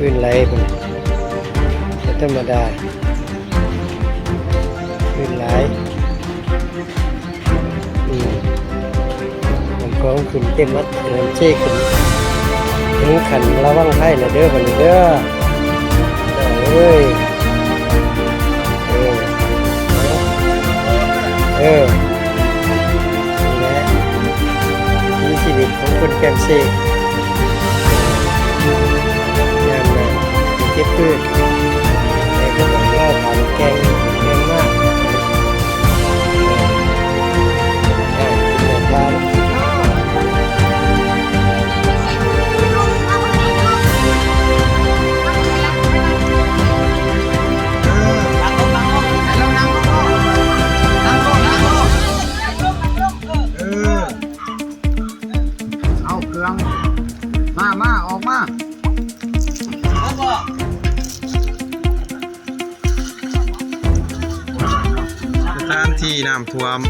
ຄື້ນໄຫຼພຸ້ນ ບໍ່ທຳມະດາ ຄື້ນຫຼາຍ. ອືມ ນ້ຳຂອງຂຶ້ນເຕັມໝົດ ນ້ຳເຊຂຶ້ນເຖິງຂັ້ນລະວັງໄພແລ້ວເດີ ບັດນີ້ເດີ ເອີຍ. ເອີ ເອີ ນີ້ແຫຼະ ວິຖີຊີວິດຂອງຄົນແຄມເຊ ຍາມໜ້າເກັບພືດ ແຕ່ກໍຕ້ອງລໍຜ່ານແກ່ງ ແກ່ງມາ ເອີ ກິນແມ່ປາ. ເອີ ເອົາເຄື່ອງ ມາ ມາ ອອກມາ. ສະຖານທີ່ນ້ຳຖ້ວມ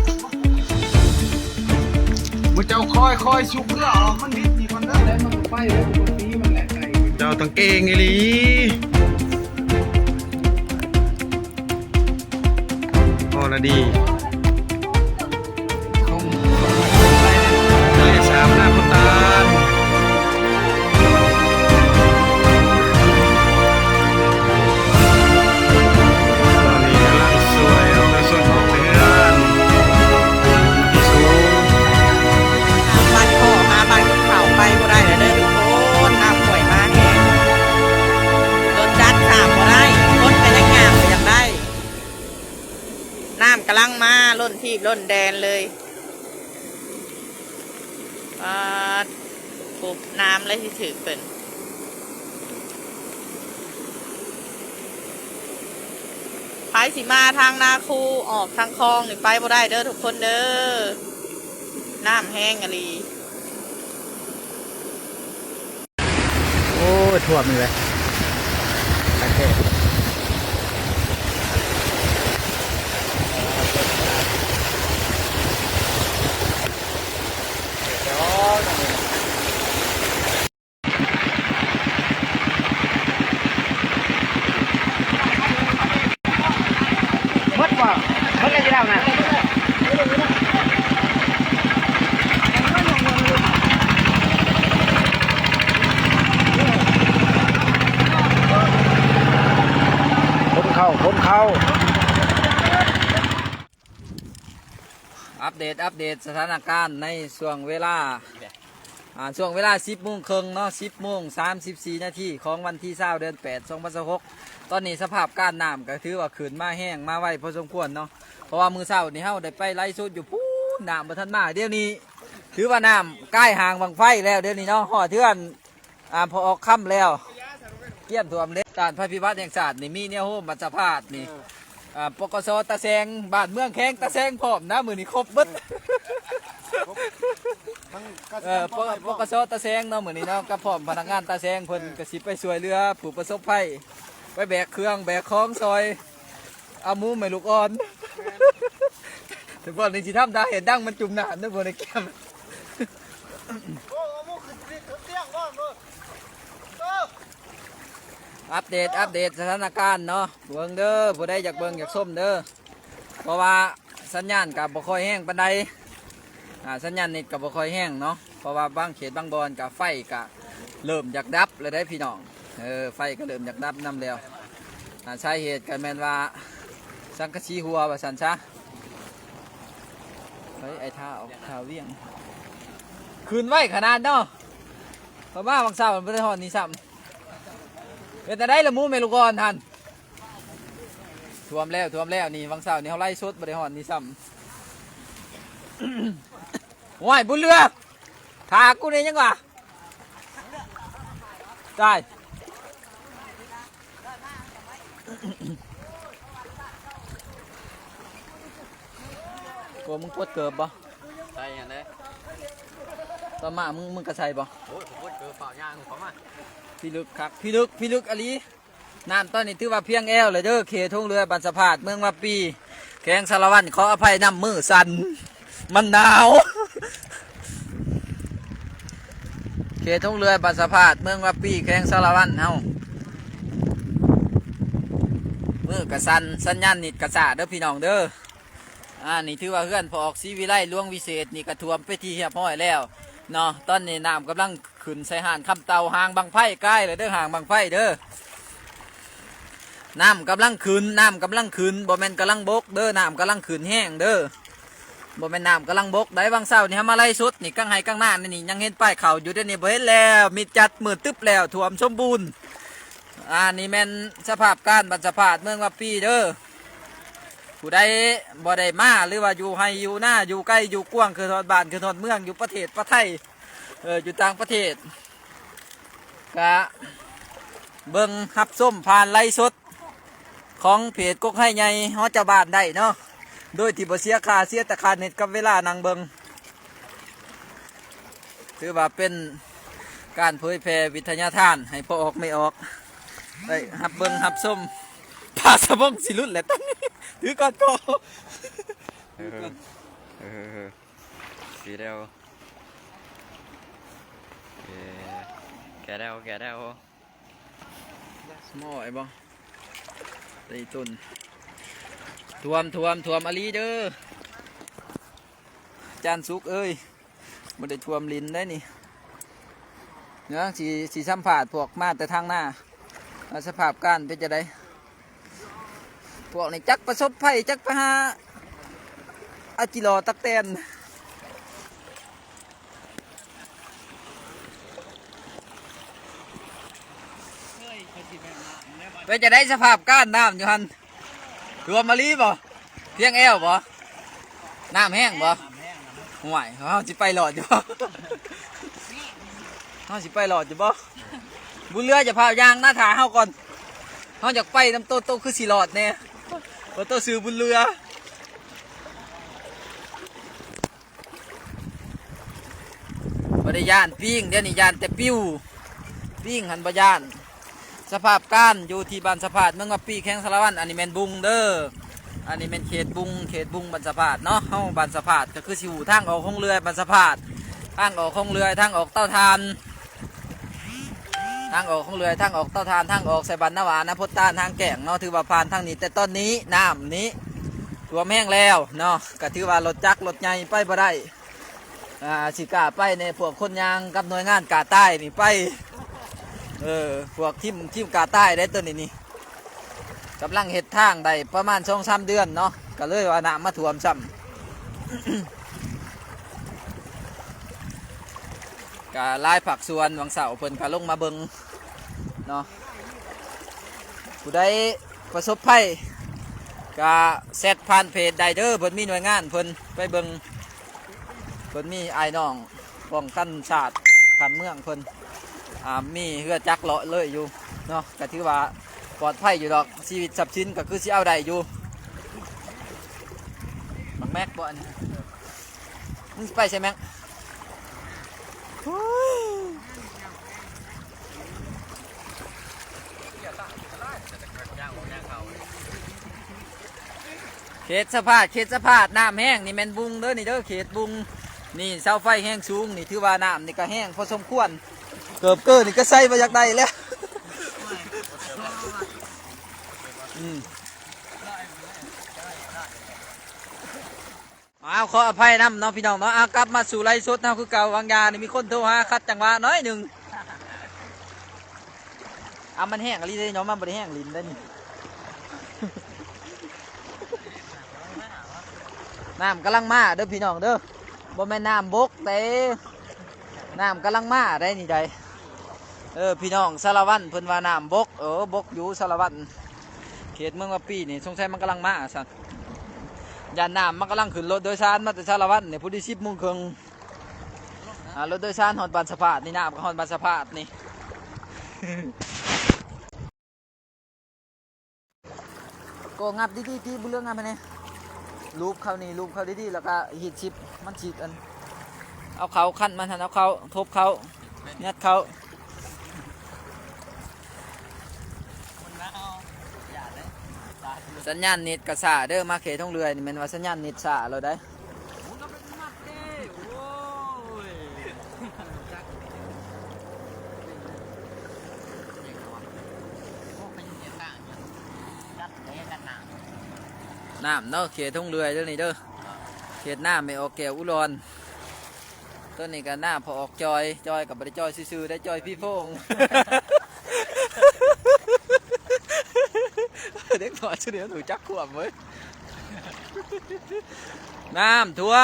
ໝູ່ເຈົ້າຄ່ອຍໆຊຸກເຮືອອອກ ມັນບິດນີ້ກ່ອນເດີ ແລ້ວມັນໄປເລີຍ ມັນຕີມັນແຫຼະໄກ່ ເຈົ້າຕ້ອງເກັ່ງອີ່ຫຼີ. ພໍລະດີ ທະເລສາບນ້ຳພຸ້ນຕານ ຕອນນີ້ກຳລັງຊ່ວຍປະຊາຊົນອອກຈາກເຮືອນທີ່ສູງ. ຫາບ້ານພໍ່ ຫາບ້ານເຂົາໄປບໍ່ໄດ້ແລ້ວເດີທຸກຄົນ ນ້ຳຫ້ວຍມາແຮງ ລົດຈັກຂ້າມບໍ່ໄດ້ ຄົນກໍຍັງຍ່າງໄປຢາກໄດ້. ນ້ຳກຳລັງມາ ລົ້ນທີບລົ້ນແດນເລີຍ ປາດ ປຸບນ້ຳເລີຍຊິຖືກເພິ່ນ. ໃຜຊິມາທາງນາຄູ ອອກທາງຄອງນີ້ໄປບໍ່ໄດ້ເດີທຸກຄົນເດີ ນ້ຳແຮງອີ່ຫຼີ. ໂອ້ຍ ຖ້ວມອີກແລ້ວ ຄັກແທ້. ໝົດບໍ່? ໝົດແລ້ວຊິເລົ່ານະ. ຄົນເຂົ້າ ຄົນເຂົ້າ. ອັບເດດ ອັບເດດສະຖານະການໃນຊ່ວງເວລາ ອ່າ ຊ່ວງເວລາສິບໂມງເຄິ່ງເນາະ ສິບໂມງສາມສິບສີ່ນາທີຂອງວັນທີຊາວ ເດືອນແປດ ສອງພັນຊາວຫົກ. ຕອນນີ້ສະພາບການນ້ຳກໍຖືວ່າຂຶ້ນມາແຮງມາໄວພໍສົມຄວນເນາະ ເພາະວ່າມື້ເຊົ້ານີ້ເຮົາໄດ້ໄປໄລສົດຢູ່ພຸ້ນ ນ້ຳບໍ່ທັນມາ. ດຽວນີ້ຖືວ່ານ້ຳກາຍຮ່າງບັ້ງໄຟແລ້ວ ດຽວນີ້ເນາະ ຮອດເຮືອນ ອ່າ ພໍອອກຄຳແລ້ວ ກຽມຖ້ວມເດ້. ຕ້ານໄພພິບັດແຫ່ງຊາດນີ້ ມີແນວໂຮມບັດສະພາດນີ້ ເອີ ອ່າ ປກສ ຕາແສງ ບ້ານເມືອງແຂວງຕາແສງພ້ອມນະ ມື້ນີ້ຄົບເບິດ ເອີ ປກສ ຕາແສງເນາະ ມື້ນີ້ເນາະ ກັບພ້ອມພະນັກງານຕາແສງ ເພິ່ນ ເອີ ກໍຊິໄປຊ່ວຍເຫຼືອຜູ້ປະສົບໄພ ໄປແບກເຄື່ອງແບກຂອງຊ່ອຍ ເອົາໝູແມ່ລູກອ່ອນ ແມ່ນ ແຕ່ພວກນີ້ຊິທຳທ່າເຮັດດັງມັນຈຸ່ມນ້ຳເດີ ພວກນີ້ກຽມ ໂອ້ ເອົາໝູຂຶ້ນ ຂຶ້ນຕຽງ ເອີ ອັບເດດ ອັບເດດສະຖານະການເນາະ ເບິ່ງເດີ ຜູ້ໃດຢາກເບິ່ງຢາກຊົມເດີ ເພາະວ່າສັນຍານກໍບໍ່ຄ່ອຍແຮງປານໃດ ອ່າ ສັນຍານເນັດກໍບໍ່ຄ່ອຍແຮງເນາະ ເພາະວ່າບາງເຂດບາງບ່ອນກໍໄຟກໍເລີ່ມຢາກດັບແລ້ວເດ້ພີ່ນ້ອງ ເອີ ໄຟກໍເລີ່ມຢາກດັບນຳແລ້ວ ອ່າ ສາເຫດກໍແມ່ນວ່າສັງກະສີຮົ່ວວ່າຊັ້ນຊະ. ເຮີ້ຍ ໄອ້ທ້າວ ທ້າວວຽງ ຂຶ້ນໄວຂະໜາດເນາະ ເພາະວ່າຫວ່າງເຊົ້າບໍ່ໄດ້ຮອດນີ້ຊ້ຳ. ເປັນຈັ່ງໃດລະໝູແມ່ລູກອ່ອນຫັ້ນ? ຖ້ວມແລ້ວ ຖ້ວມແລ້ວ ນີ້ຫວ່າງເຊົ້ານີ້ເຮົາໄລສົດບໍ່ໄດ້ຮອດນີ້ຊ້ຳ. ໂອ້ຍ ບຸນເຫຼືອ ຖ້າກູແດ່ຍັງວ່າ ຕາຍ ໂອ້ ມຶງປົດເກີບບໍ່? ໃສ່ຫຍັງເດ້? ຕອນມາ ມຶງ ມຶງກະໃສ່ບໍ່? ໂອ້ຍ ປົດເກີບ ຟ້າວຍ່າງເຂົ້າມາ ພິລຶກຄັກ ພິລຶກ ພິລຶກອີ່ຫຼີ. ນ້ຳຕອນນີ້ຖືວ່າພຽງແອວແລ້ວເດີ ເຂດໂຮງເຮືອບ້ານສະພາດ ເມືອງວາປີ ແຂວງສາລະວັນ ຂໍອະໄພນຳ ມືສັ່ນ ມັນໜາວ ເຂດໂຮງເຮືອບ້ານສະພາດ ເມືອງວາປີ ແຂວງສາລະວັນເຮົາ ມືກະສັ່ນ ສັນຍານເນັດກະຊ້າເດີພີ່ນ້ອງເດີ. ອາ ນີ້ຖືວ່າເຮືອນພໍ່ອອກ ສີວິໄລ ຫຼວງວິເສດ ນີ້ກະຖ້ວມເປັນທີ່ຮຽບຮ້ອຍແລ້ວເນາະ. ຕອນນີ້ນ້ຳກຳລັງຂຶ້ນໃສ່ຫານຄຳເຕົ່າ ຫາງບັ້ງໄຟກາຍແລ້ວເດີ ຫາງບັ້ງໄຟເດີ. ນ້ຳກຳລັງຂຶ້ນ ນ້ຳກຳລັງຂຶ້ນ ບໍ່ແມ່ນກຳລັງບົກເດີ ນ້ຳກຳລັງຂຶ້ນແຮງເດີ ບໍ່ແມ່ນນ້ຳກຳລັງບົກໃດ. ຫວ່າງເຊົ້ານີ້ເຮົາມາໄລສົດນີ້ ກາງໄຮ່ກາງນານີ້ຍັງເຫັນປ້າຍເຂົ້າຢູ່ ດຽວນີ້ບໍ່ເຫັນແລ້ວ ມິດຈັດ ມືດຕຶບແລ້ວ ຖ້ວມສົມບູນ. ອາ ນີ້ແມ່ນສະພາບການບ້ານສະພາດ ເມືອງວາປີເດີ. ຜູ້ໃດບໍ່ໄດ້ມາ ຫຼືວ່າຢູ່ໄຮ່ຢູ່ນາ ຢູ່ໄກຢູ່ກວາງ ຄືຮອດບ້ານຄືຮອດເມືອງ ຢູ່ປະເທດປະໄທ ເອີ ຢູ່ຕ່າງປະເທດ ກະເບິ່ງຮັບຊົມຜ່ານໄລຟ໌ສົດຂອງເພຈກົກໄຮ່ໃຫຍ່ຫໍເຈົ້າບ້ານໄດ້ເນາະ ໂດຍທີ່ບໍ່ເສຍຄ່າ ເສຍແຕ່ຄ່າເນັດກັບເວລານັ່ງເບິ່ງ. ຖືວ່າເປັນການເຜີຍແຜ່ວິທະຍາທານໃຫ້ພໍ່ອອກແມ່ອອກໄດ້ຮັບເບິ່ງຮັບຊົມ. ປາສະບົງຊິຫຼຸດແຫຼະຕອນນີ້ ຖືກ່ອນກໍ ເອີ ເອີ ເອີ ສີແດວ ເອີ ແກ່ແດວ ແກ່ແດວ ສະໝໍ້ໄອ້ບໍ່ ໄດ້ຕົ້ນ ຖ້ວມ ຖ້ວມ ຖ້ວມອີ່ຫຼີເດີ ຈານສຸກເອີຍ. ບໍ່ໄດ້ຖ້ວມຫຼິ້ນໄດ໋ນີ້ ເນາະ ຊິ ຊິສຳພາດພວກມາແຕ່ທາງນາ ວ່າສະພາບການເປັນຈັ່ງໃດ. ພວກນີ້ຈັກປະສົບໄພ ຈັກໄປຫາເອົາຈີຫຼໍ່ຕັກແຕນ. ເປັນຈັ່ງໃດສະພາບການນ້ຳຢູ່ຫັ້ນ? ຖ້ວມອີ່ຫຼີບໍ່? ພຽງແອວບໍ່? ນ້ຳແຮງບໍ່? ຫ້ວຍ ເຮົາຊິໄປລອດຢູ່ບໍ່? ເຮົາຊິໄປລອດຢູ່ບໍ່? ບຸນເຮືອ ຈະພາຍ່າງນຳຖ້າເຮົາກ່ອນ ເຮົາຢາກໄປນຳໂຕ ໂຕຄືຊິລອດແດ່ ວ່າໂຕຊື່ບຸນເຮືອ. ບໍ່ໄດ້ຢ້ານປິງ ດຽວນີ້ຢ້ານແຕ່ປິວ ປິງຫັ້ນບໍ່ຢ້ານ. ສະພາບການຢູ່ທີ່ບ້ານສະພາດ ເມືອງວາປີ ແຂວງສາລະວັນ. ອັນນີ້ແມ່ນບຸງເດີ ອັນນີ້ແມ່ນເຂດບຸງ ເຂດບຸງບ້ານສະພາດເນາະ. ເຮົາບ້ານສະພາດກໍຄືຊິຮູ້ທາງອອກໂຮງເລື່ອຍບ້ານສະພາດ ທາງອອກໂຮງເລື່ອຍ ທາງອອກເຕົາຖ່ານ ທາງອອກໂຮງເລື່ອຍ ທາງອອກເຕົາຖ່ານ ທາງອອກໃສ່ບ້ານນາຫວານ ນາໂພດຕານ ທາງແກ້ງເນາະ. ຖືວ່າຜ່ານທາງນີ້ ແຕ່ຕອນນີ້ນ້ຳນີ້ຖ້ວມແຮງແລ້ວເນາະ ກໍຖືວ່າລົດຈັກລົດໃຫຍ່ໄປບໍ່ໄດ້. ອ່າ ຊິກ້າໄປແດ່ ພວກຄົນຍ່າງກັບໜ່ວຍງານກ້າຕາຍນີ້ໄປ ເອີ ພວກທີມ ທີມກ້າຕາຍໄດ້ໂຕນີ້ນີ້ ກຳລັງເຮັດທາງໄດ້ປະມານສອງສາມເດືອນເນາະ ກໍເລີຍວ່ານ້ຳມາຖ້ວມຊ້ຳ. ກະຫຼາຍພາກສ່ວນຫວ່າງເຊົ້າເພິ່ນກະລົງມາເບິ່ງເນາະ ຜູ້ໃດປະສົບໄພກະແຊັດຜ່ານເພຈໄດ້ເດີ ເພິ່ນມີໜ່ວຍງານເພິ່ນໄປເບິ່ງ ເພິ່ນມີອ້າຍນ້ອງປ້ອງກັນຊາດບ້ານເມືອງເພິ່ນ ອ່າ ມີເຮືອຈັກເລາະເລີຍຢູ່ເນາະ ກະຖືວ່າປອດໄພຢູ່ດອກ ຊີວິດຊັບສິນກະຄືຊິເອົາໄດ້ຢູ່. ບັກແມັກບໍ່ອັນນີ້? ມຶງຊິໄປໃສແມັກ? ເຂດສະພາດ ເຂດສະພາດ ນ້ຳແຮງ ນີ້ແມ່ນບຸງເດີ ນີ້ເດີ ເຂດບຸງ. ນີ້ເສົາໄຟແຮງສູງ ນີ້ຖືວ່ານ້ຳນີ້ກະແຮງພໍສົມຄວນ ເກີບເກີນີ້ກະໃສ່ບໍ່ຢາກໄດ້ແລ້ວ. ອືມ ອ້າວ ຂໍອະໄພນຳເນາະ ພີ່ນ້ອງເນາະ. ເອົາ ກັບມາສູ່ໄລຟ໌ສົດເຮົາຄືເກົ່າ. ຫວ່າງຢານີ້ມີຄົນໂທຫາ ຂັດຈັງຫວະໜ້ອຍໜຶ່ງ. ອາ ມັນແຮງອີ່ຫຼີເດ້ເນາະ ມັນບໍ່ໄດ້ແຮງຫຼິ້ນໄດ໋ນີ້. ນ້ຳກຳລັງມາເດີພີ່ນ້ອງເດີ ບໍ່ແມ່ນນ້ຳບົກເດ້ ນ້ຳກຳລັງມາໄດ໋ນີ້ໄດ໋. ເອີ ພີ່ນ້ອງສາລະວັນເພິ່ນວ່ານ້ຳບົກ ເອີ ບົກຢູ່ສາລະວັນ ເຂດເມືອງວາປີນີ້ ສົງໄສມັນກຳລັງມາຊັ້ນ. ຢ້ານນ້ຳມັນກຳລັງຂຶ້ນລົດໂດຍສານມາແຕ່ສາລະວັນນີ້ ພໍດີສິບໂມງເຄິ່ງ ອ່າ ລົດໂດຍສານຮອດບ້ານສະພາດນີ້ ນ້ຳກໍຮອດບ້ານສະພາດນີ້. ກໍງັບດີໆ ຕີບຸນເຫຼືອ ງັບໃຫ້ແດ່ ລູບເຂົ້ານີ້ ລູບເຂົ້າດີໆ ແລ້ວກໍຮີດຊິບ ມັນຊິອັນ ເອົາເຂົ້າຄັນມັນຫັ້ນ ເອົາເຂົ້າທົບເຂົ້າ ຍັດເຂົ້າ. ສັນຍານເນັດກະຊ້າເດີ ມາເຂດທົ່ງເລື່ອຍນີ້ແມ່ນວ່າສັນຍານເນັດຊ້າແລ້ວໄດ໋. ໂອ້ຍ ຈັກ ໂອ້ຍ ມັນຍັງເຮັດຕ່າງກັນ ຈັດແລ້ວ. ນ້ຳເນາະ ເຂດທົ່ງເລື່ອຍເດີນີ້ເດີ ເຂດນ້ຳແມ່ອອກແກ້ວອຸດອນ. ໂຕນີ້ກໍນ້າພໍ່ອອກຈອຍ ຈອຍກໍບໍ່ໄດ້ຈອຍຊື່ໆ ໄດ້ຈອຍພີໂພງ. ເດັກນ້ອຍຊຸດນີ້ມັນຮູ້ຈັກຄວາມເວີຍ. ນ້ຳຖ້ວ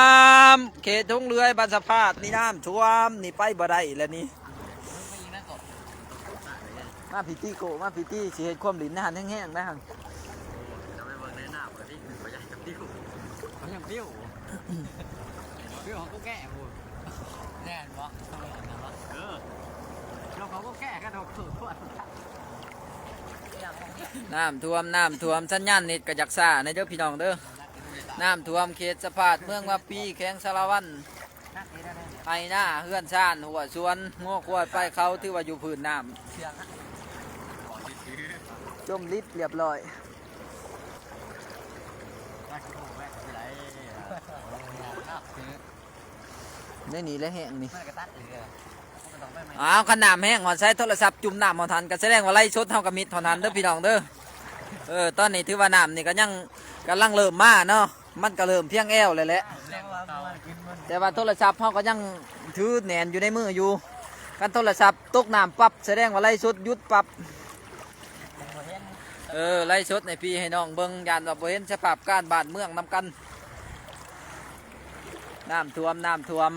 ມເຂດທົ່ງເລື່ອຍ ບ້ານສະພາດນີ້ນ້ຳຖ້ວມ ນີ້ໄປບໍ່ໄດ້ແລ້ວນີ້. ມາພີຕິໂກ ມາພີຕິ ຊິເຮັດຄວາມຫຼິ້ນໃນຫັ້ນແຮງໆ ໄດ້ຫັ້ນ. ຈະໄປເບິ່ງໃນນ້ຳກໍທີ່ ກໍຢາກຈະປິວ ກໍຍັງປິວ ປິວຂອງກູແກ່ພຸ້ນ. ແມ່ນບໍ່? ເອີ ລົມຂອງກູແກ່ກັນ ນ້ຳຖ້ວມ ນ້ຳຖ້ວມ ສັນຍານເນັດກໍຢາກຊ້າແດ່ເດີພີ່ນ້ອງເດີ. ນ້ຳຖ້ວມເຂດສະພາດ ເມືອງວາປີ ແຂວງສາລະວັນ. ໄຮ່ນາເຮືອນຊານ ຮົ້ວສວນ ງົວຄວາຍໄປເຂົາ ຖືວ່າຢູ່ພື້ນນ້ຳ ຈົມລິດລຽບຮ້ອຍ. ໃນນີ້ແຫຼະແຫ້ງນີ້. ອ້າວ ຄັນນ້ຳແຫ້ງຮອດໃສ ໂທລະສັບຈຸ່ມນ້ຳຮອດຫັ້ນ ກໍສະແດງວ່າໄລຟ໌ສົດເຮົາກໍມິດຮອດຫັ້ນເດີພີ່ນ້ອງເດີ. ເອີ ຕອນນີ້ຖືວ່ານ້ຳນີ້ກໍຍັງກຳລັງເລີ່ມມາເນາະ. ມັນກໍເລີ່ມພຽງແອວແລ້ວແຫຼະ ແຕ່ວ່າໂທລະສັບເຮົາກໍຍັງຖືແໜ້ນຢູ່ໃນມືຢູ່. ຄັນໂທລະສັບຕົກນ້ຳປັບ ສະແດງວ່າໄລຟ໌ສົດຢຸດປັບ. ເອີ ໄລຟ໌ສົດໃຫ້ພີ່ໃຫ້ນ້ອງເບິ່ງ ຢ້ານວ່າບໍ່ເຫັນສະພາບການບ້ານເມືອງນຳກັນ. ນ້ຳຖ້ວມ ນ້ຳຖ້ວມ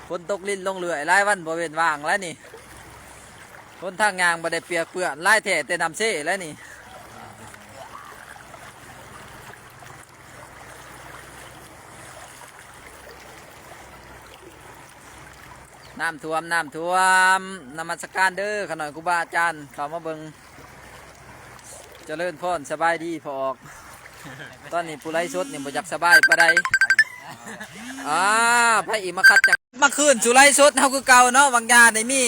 ຝົນຕົກລິນລົງເລື້ອຍ ຫຼາຍວັນບໍ່ເວັ້ນວ່າງແລ້ວນີ້. ຫົນທາງຍ່າງບໍ່ໄດ້ປຽກເປື້ອນ ຫຼາຍແທ້ແຕ່ນ້ຳເຊແລ້ວນີ້. ນ້ຳຖ້ວມ ນ້ຳຖ້ວມ ນະມັດສະການເດີ ຂ້ານ້ອຍຄູບາອາຈານເຂົ້າມາເບິ່ງ. ຈະເລີນພອນ ສະບາຍດີພໍ່ອອກ. ຕອນນີ້ຜູ້ໄລຟ໌ສົດນີ້ບໍ່ຢາກສະບາຍປານໃດ. ອ່າ ໃຜອີກມາຂັດຈັງ ມາຄືນສູ່ໄລຟ໌ສົດເຮົາຄືເກົ່າເນາະ. ຫວ່າງຢານີ້ມີ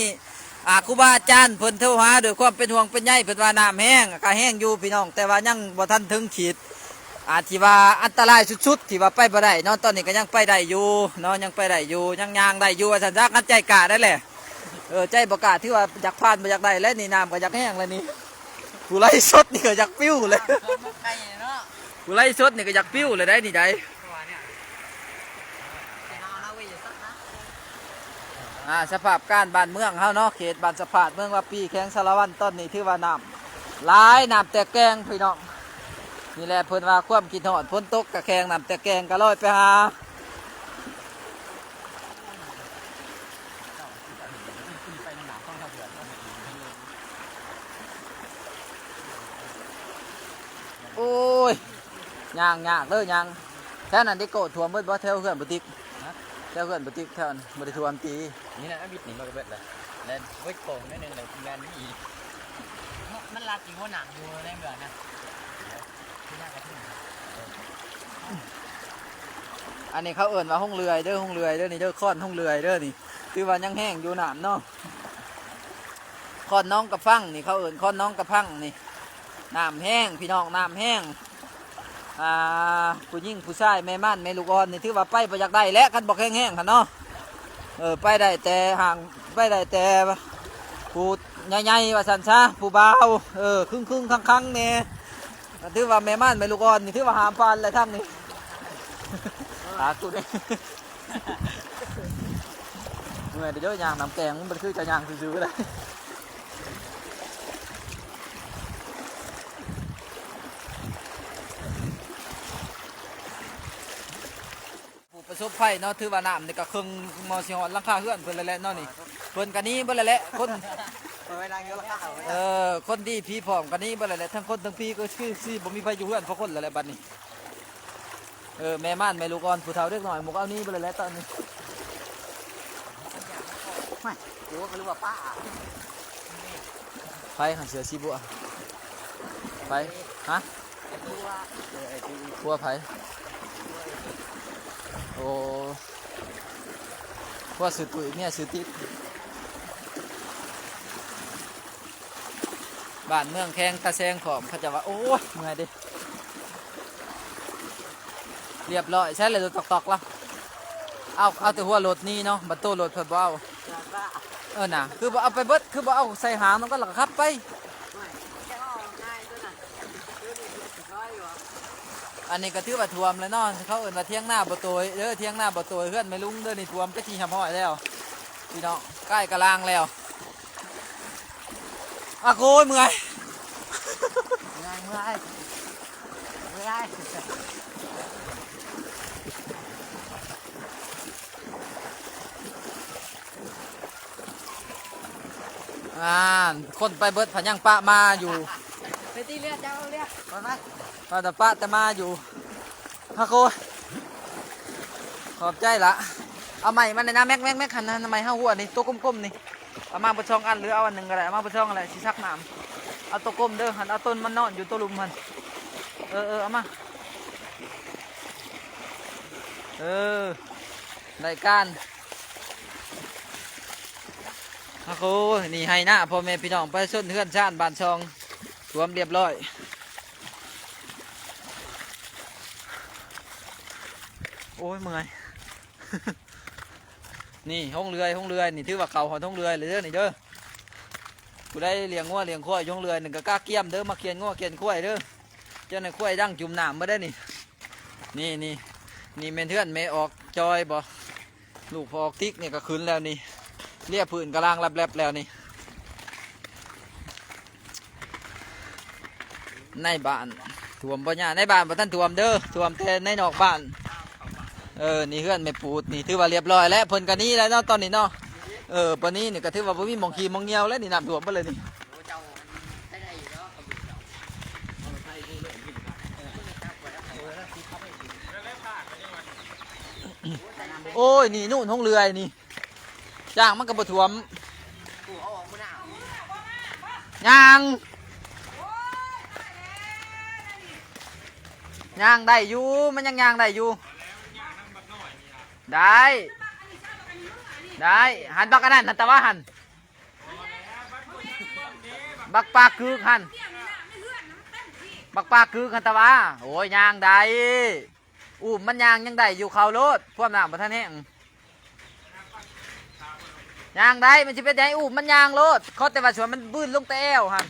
ອ່າ ຄູບາອາຈານເພິ່ນໂທຫາດ້ວຍຄວາມເປັນຫ່ວງເປັນໃຍ ເພິ່ນວ່ານ້ຳແຮງ ກໍແຮງຢູ່ພີ່ນ້ອງ ແຕ່ວ່າຍັງບໍ່ທັນເຖິງຂີດ ອ່າ ທີ່ວ່າອັນຕະລາຍສຸດໆ ທີ່ວ່າໄປບໍ່ໄດ້ເນາະ. ຕອນນີ້ກໍຍັງໄປໄດ້ຢູ່ເນາະ ຍັງໄປໄດ້ຢູ່ ຍັງຍ່າງໄດ້ຢູ່ວ່າຊັ້ນຊະ. ຄັນໃຈກ້າໄດ້ແຫຼະ ເອີ ໃຈບໍ່ກ້າ ຖືວ່າຢາກຜ່ານ ບໍ່ຢາກໄດ້ແລ້ວນີ້ ນ້ຳກໍຢາກແຮງແລ້ວນີ້. ຜູ້ໄລຟ໌ສົດນີ້ກໍຢາກປິວແລ້ວ ຜູ້ໄລຟ໌ສົດນີ້ກໍຢາກປິວແລ້ວໄດ໋ນີ້ໄດ໋. ອ່າ ສະພາບການບ້ານເມືອງເຮົາເນາະ ເຂດບ້ານສະພາດ ເມືອງວາປີ ແຂວງສາລະວັນ ຕອນນີ້ຖືວ່ານ້ຳຫຼາຍ ນ້ຳແຕກແກງພີ່ນ້ອງ. ນີ້ແຫຼະເພິ່ນວ່າຄວາມຄິດຮອດ ຝົນຕົກກະແຂງ ນ້ຳແຕກແກງກະລອຍໄປຫາ. ໂອ້ຍ ຍ່າງຍາກເດີຍ່າງ. ແຖວນັ້ນໄດ້ໂກຖ້ວມເບິດບໍ່ ແຖວເຮືອນບໍ່ຕິກ? ຮະ? ແຖວເຮືອນບໍ່ຕິກ ແຖວນັ້ນບໍ່ໄດ້ຖ້ວມຕິ? ນີ້ນະ ອາວິດນີ້ມັນກໍເບິດແລ້ວ ແລະເບິດຂອງໜ້ອຍໜຶ່ງແລ້ວງານນີ້ອີກ. ມັນ ມັນລັດຢູ່ບໍ່ ໜັງຢູ່ໃນເມືອງນະ. ອັນນີ້ເຂົາເອີ້ນວ່າໂຮງເລື່ອຍເດີ ໂຮງເລື່ອຍເດີນີ້ເດີ ຄອນໂຮງເລື່ອຍເດີນີ້. ຖືວ່າຍັງແຮງຢູ່ນ້ຳເນາະ ຄອນໜອງກະພັງນີ້ ເຂົາເອີ້ນຄອນໜອງກະພັງນີ້. ນ້ຳແຮງພີ່ນ້ອງ ນ້ຳແຮງ. ອ່າ ຜູ້ຍິງຜູ້ຊາຍ ແມ່ມ່ານແມ່ລູກອ່ອນນີ້ ຖືວ່າໄປບໍ່ຢາກໄດ້ແຫຼະ ຄັນບໍ່ແຂງແຮງຫັ້ນເນາະ. ເອີ ໄປໄດ້ແຕ່ຫ່າງ ໄປໄດ້ແຕ່ຜູ້ໃຫຍ່ໆ ວ່າຊັ້ນຊະ ຜູ້ບ່າວ ເອີ ຄຶງໆ ຄັງໆ ແດ່. ຖືວ່າແມ່ມ່ານແມ່ລູກອ່ອນນີ້ ຖືວ່າຫ້າມຜ່ານແຫຼະທາງນີ້. ຕາກູນີ້ ເມື່ອຍເດີ ຍ່າງນ້ຳແກງ ມັນບໍ່ຄືຈະຍ່າງຊື່ໆ ເລີຍ. ຜູ້ປະສົບໄພເນາະ ຖືວ່ານ້ຳນີ້ກໍເຄິ່ງ ມໍຊິຮອດຫຼັງຄາເຮືອນເພິ່ນແລ້ວແຫຼະເນາະນີ້. ເພິ່ນກໍໜີເບິດແລ້ວແຫຼະ ຄົນ ເອີ ຄົນດີຜີພ້ອມກໍໜີເບິດແລ້ວແຫຼະ ທັງຄົນທັງຜີ ກໍຄືຊິບໍ່ມີໃຜຢູ່ເຮືອນພໍຄົນແລ້ວແຫຼະບັດນີ້. ເອີ ແມ່ມ່ານແມ່ລູກອ່ອນ ຜູ້ເຖົ້າເດັກນ້ອຍ ໝູ່ເຂົາໜີເບິດແລ້ວແຫຼະຕອນນີ້. ໂອ້ຍ ໂອ້ ເຂົາເອີ້ນວ່າປ້າ ໃຜຫັ້ນ ເສື້ອສີບົວ ໃຜ? ຮະ? ຜົວໃຜ? ໂອ້ ຜົວຊື່ຕຸ້ຍ ເມຍຊື່ຕິດ. ບ້ານເມືອງແຂງຕາແສງພ້ອມ ເຂົາເຈົ້າວ່າ. ໂອ້ຍ ເມື່ອຍເດ້. ລຽບຮ້ອຍ ໃຊ້ແລ້ວ ຕອກໆ ລະ ເອົາ ເອົາແຕ່ຫົວລົດນີ້ເນາະ ບັດໂຕລົດເພິ່ນບໍ່ເອົາ. ເອີນະ ຄືບໍ່ເອົາໄປເບິດ ຄືບໍ່ເອົາໃສ່ຫາງນຳກັນ ແລ້ວກໍຂັບໄປ. ໂອ້ຍ ຈະເອົາງ່າຍຕົວນັ້ນ ຕົວນີ້ຊິຊອຍຢູ່. ອັນນີ້ກໍຖືວ່າຖ້ວມແລ້ວເນາະ ເຂົາເອີ້ນວ່າຖຽງນາບໍ່ໂຕຍເດີ ຖຽງນາບໍ່ໂຕຍ ເຮືອນແມ່ລຸງເດີ ນີ້ຖ້ວມເປັນທີ່ຮຽບຮ້ອຍແລ້ວ ພີ່ນ້ອງ ກາຍກະລາງແລ້ວ. ອາໂກຍ ເມື່ອຍ ເມື່ອຍ ເມື່ອຍ ເມື່ອຍ. ອ່າ ຄົນໄປເບິດ ພະຍັງປະມາຢູ່ ໄປຕີເລືອດ ເຈົ້າເລືອດ ໄປ ໄປ ວ່າແຕ່ປະແຕ່ມາຢູ່. ພະໂຄ ຂອບໃຈລະ ເອົາໄມ້ມາແດ່ນະ ແມັກ ແມັກ ແມັກ ຫັ້ນນະ ໄມ້ເຮົາຫົວນີ້ ໂຕກົມໆນີ້ ເອົາມາເບິດສອງອັນ ຫຼືເອົາອັນໜຶ່ງກໍໄດ້ ເອົາມາເບິດສອງອັນແຫຼະ ຊິສັກນ້ຳ. ເອົາໂຕກົມເດີ ຫັ້ນ ເອົາຕົ້ນມັນນອນຢູ່ໂຕລຸ່ມຫັ້ນ ເອີ ເອີ ເອົາມາ ເອີ ໄດ້ການ. ໂອ້ໂຫ ນີ້ໄຮ່ນາພໍ່ແມ່ພີ່ນ້ອງປະຊາຊົນ ເຮືອນຊານບ້ານຊ່ອງ ຖ້ວມຮຽບຮ້ອຍ. ໂອ້ຍ ເມື່ອຍ ນີ້ໂຮງເລື່ອຍ ໂຮງເລື່ອຍ ນີ້ຖືວ່າເຂົ້າຮອດໂຮງເລື່ອຍເລີຍເດີ ນີ້ເດີ. ຜູ້ໃດລ້ຽງງົວລ້ຽງຄວາຍຢູ່ໂຮງເລື່ອຍນີ້ກໍກະກຽມເດີ ມາຂຽນງົວຂຽນຄວາຍເດີ ເຈົ້ານາຍຄວາຍດັງຈຸ່ມນ້ຳໝົດເດ້ນີ້. ນີ້ ນີ້ ນີ້ແມ່ນເຮືອນແມ່ອອກຈອຍບໍ່? ລູກພໍ່ອອກຕິກນີ້ກໍຂຶ້ນແລ້ວນີ້ ເລຍພື້ນກະລາງແລັບໆແລ້ວນີ້. ໃນບ້ານຖ້ວມບໍ່ຍາ ໃນບ້ານບໍ່ທັນຖ້ວມເດີ ຖ້ວມແຕ່ໃນນອກບ້ານ. ເອີ ນີ້ເຮືອນແມ່ປູດນີ້ ຖືວ່າຮຽບຮ້ອຍແລ້ວ ເພິ່ນກໍໜີແລ້ວເນາະ ຕອນນີ້ເນາະ. ເອີ ປານນີ້ນີ້ກໍຖືວ່າບໍ່ມີໝ່ອງຂີ່ໝ່ອງຍ່ຽວແລ້ວນີ້ ນ້ຳຖ້ວມເບິດເລີຍນີ້. ໂອ້ຍ ນີ້ນູ້ນໂຮງເລື່ອຍນີ້ ຍ່າງມັນກໍບໍ່ຖ້ວມ ຍ່າງ ຍ່າງໄດ້ຢູ່ ມັນຍັງຍ່າງໄດ້ຢູ່ ໄດ້ ໄດ້. ຫັນບັກອັນນັ້ນຫັ້ນຕະຫວາຫັ້ນ ບັກປາກກຶກຫັ້ນ ບັກປາກກຶກຫັ້ນຕະຫວາ. ໂອ້ຍ ຍ່າງໄດ້ ອູ້ມມັນຍ່າງຍັງໄດ້ຢູ່ ເຂົ້າໂລດ ພວມນ້ຳບໍ່ທັນແຫ້ງ. ຍ່າງໄດ້ ມັນຊິເປັນຫຍັງ ອູ້ມມັນຍ່າງໂລດ ຂໍແຕ່ວ່າຊວນມັນບືນລົງແຕ່ແອວຫັ້ນ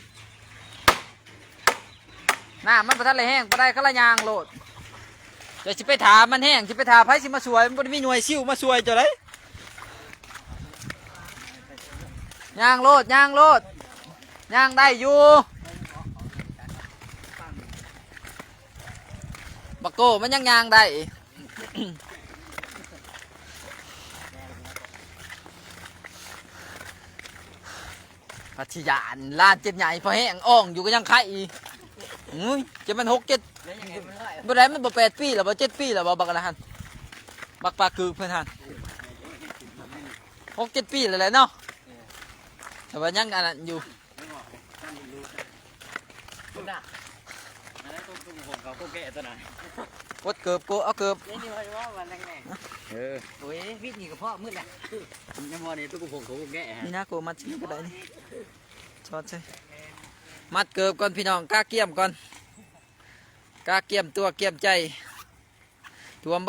ນ້ຳມັນບໍ່ທັນໄດ້ແຫ້ງປານໃດ ກະລະຍ່າງໂລດ. ເຈົ້າຊິໄປຖ້າມັນແຫ້ງ ຊິໄປຖ້າໃຜຊິມາຊ່ວຍ ມັນບໍ່ໄດ້ມີໜ່ວຍຊິວມາຊ່ວຍເຈົ້າໃດ. ຍ່າງໂລດ ຍ່າງໂລດ ຍ່າງໄດ້ຢູ່ ບັກໂກ້ມັນຍັງຍ່າງໄດ້. ພັດທະຍາ ຫຼານເຈັບໃຫຍ່ພໍແຮງ ອ່ອງຢູ່ກໍຍັງໄຄອີກ. ອຸ້ຍ ຈະແມ່ນຫົກເຈັດ ບໍ່ໄດ້ ມັນບໍ່ແປດປີແລ້ວບໍ່ ເຈັດປີແລ້ວບໍ່ ບັກອັນນັ້ນຫັ້ນ ບັກປາກກຶກເພິ່ນຫັ້ນ ຫົກເຈັດປີແລ້ວແຫຼະເນາະ ແຕ່ວ່າຍັງອັນນັ້ນຢູ່. ອັນນັ້ນຕົວ ຕົວຂອງເຂົາ ໂກແກະຕົວນັ້ນ ກົດເກີບ ໂກ ເອົາເກີບ ນີ້ວ່າວ່າແຮງໆ ເອີ ໂອ້ຍ ວິດນີ້ກໍພໍມືດແຫຼະ ຍັງບໍ່ນີ້ ຕົວຂອງເຂົາ ໂກແກະ ນີ້ນະ ໂກມັດຊິນີ້ກໍໄດ້ນີ້ ສອດໃສ່ ມັດເກີບກ່ອນພີ່ນ້ອງ ກະກຽມກ່ອນ ກະກຽມຕົວກຽມໃຈ ຖ້ວມ